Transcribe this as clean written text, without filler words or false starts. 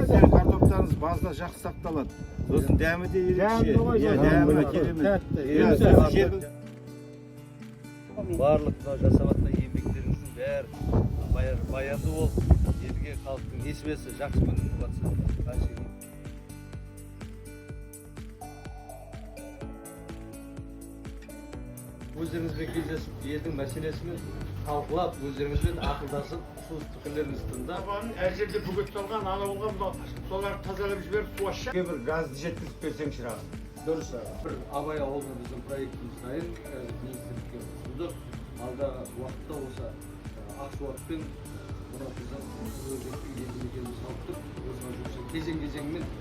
Сіздердің картоптарыңыз базда жақсы сақталады. Сосын дәмі де ерекше. Дәмі ғой, Иә, дәмі дәмі керемет. Тәтті. Иә, сіз жер- Барлық мынау жасап жатқан еңбектеріңіздің бәрі баянды болып, елге, халықтың несібесі жақсы күн туып жатса, қанша. Өздеріңізбен кездесіп, елдің мәселесімен талқылап, өздеріңізбен ақылдасып, ұсыныс пікірлеріңізді тыңдап. Әр жерде бөгет салған, анау болған, мынау, соларды тазалап жіберіп, су ашса. Бір газды жеткізіп берсең, шырағым. Дұрыс, аға. Бір Абай ауылына біздің проектіміз дайын, қазір министрлікке ұсындық. Алдағы уақытта осы Ақсуат пен мына біздің Қызылөзектің елді мекенін салып тұр. Осыған жұмыс кезең кезеңімен.